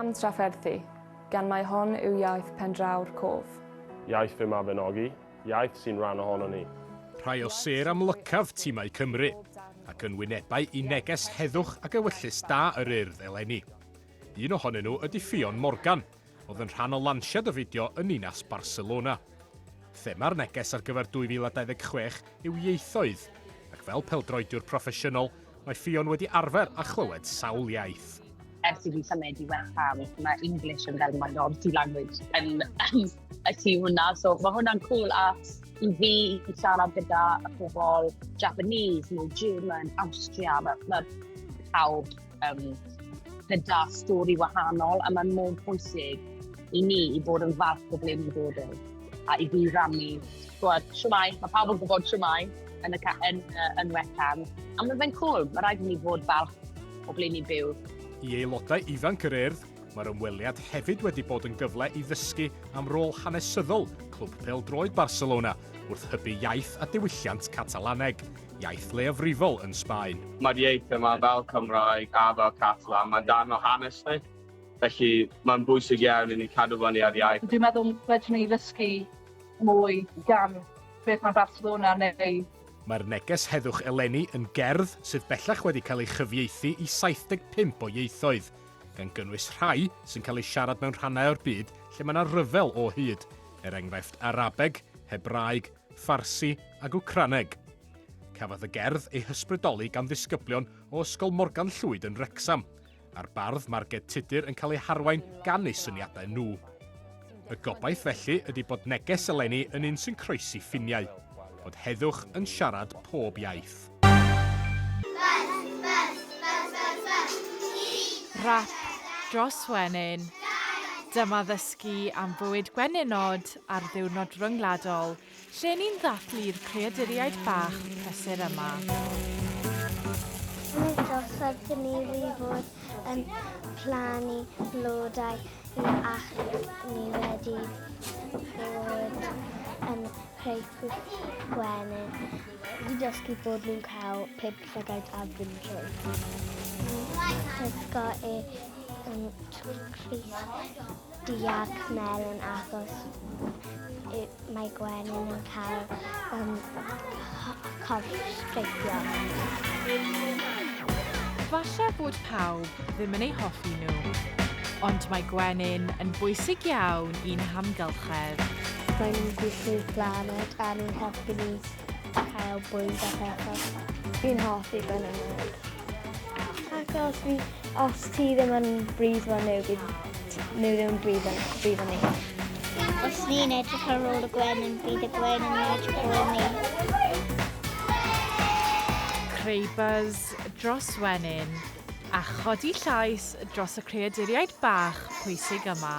Pam trafferthu, gan mai hon yw iaith pendraw'r cof? Iaith fy Mabinogi, iaith sy'n rhan ohonon ni. Rhai o sêr amlycaf timau Cymru, ac yn wynebau i neges heddwch ac ewyllys da yr Urdd eleni. Un ohonyn nhw ydy Ffion Morgan, oedd yn rhan o lansiad y fideo yn ninas Barcelona. Thema'r neges ar gyfer 2026 yw ieithoedd, ac fel peldroediwr proffesiynol, mae Ffion wedi arfer â chlywed sawl iaith. Ers i fi symud i West Ham, mae English yn fel minority language yn, yn y tîm hwnna, so mae hwnna'n cool a i fi i siarad gyda y pobl Japanese neu German, Austria, mae, mae pawb um, gyda stori wahanol a mae'n mor bwysig i ni i bod yn falch o ble ni'n dod o a i fi rannu, gwybod, siwmai, mae pawb yn gwybod siwmai yn, y, yn, yn West Ham. A mae fe'n cool, mae rhaid i ni fod falch o ble ni'n byw. I aelodau ifanc yr Urdd, mae'r ymweliad hefyd wedi bod yn gyfle i ddysgu am rôl hanesyddol Clwb Pêl-droed Barcelona wrth hybu iaith a diwylliant Catalaneg, iaith leiafrifol yn Sbaen. Mae'r ieith yma fel Cymraeg a fel Catalan, mae'n darn o hanes ni. Felly mae'n bwysig iawn i ni cadw fyny ar iaith. Dwi'n meddwl fedrwn ni ddysgu mwy gan beth mae Barcelona neu. Mae'r neges heddwch eleni yn gerdd sydd bellach wedi cael ei chyfieithu i 75 o ieithoedd, gan gynnwys rhai sy'n cael eu siarad mewn rhannau o'r byd lle mae yna ryfel o hyd, er enghraifft Arabeg, Hebraeg, Ffarsi ac Wcraneg. Cafodd y gerdd ei hysbrydoli gan ddisgyblion o Ysgol Morgan Llwyd yn Wrecsam, a'r bardd Marged Tudur yn cael ei harwain gan eu syniadau nhw. Y gobaith felly ydy bod neges eleni yn un sy'n croesi ffiniau, bod heddwch yn siarad pob iaith. Rap dros wenyn. Dyma ddysgu am fywyd gwenynod ar Ddiwrnod Ryngwladol Lle ni'n ddathlu'r creaduriaid bach prysur yma. Yn y dosbarth ni wedi bod yn plannu blodau ac ni wedi bod yn creu pwll gwenyn. Wedi dysgu bod nhw'n cael pump llygaid a ddim trwy. Gwisgo e yn crys du ac melyn achos mae gwenyn yn cael um, corff streipiog. Falle bod pawb ddim yn eu hoffi nhw, ond mae gwenyn yn bwysig iawn i'n hamgylchedd. Maen nhw'n gweithio i'r blaned a nhw'n helpu ni cael bwyd a pethau. Fi'n hoffi gwenynod. Achos fi, os ti ddim yn brifo nhw, bydd nhw ddim yn brifo, brifo ni. Os ni'n edrych ar ôl y gwenyn, bydd y gwenyn yn edrych ar ôl ni. Creu buzz dros wenyn a chodi llais dros y creaduriaid bach pwysig yma.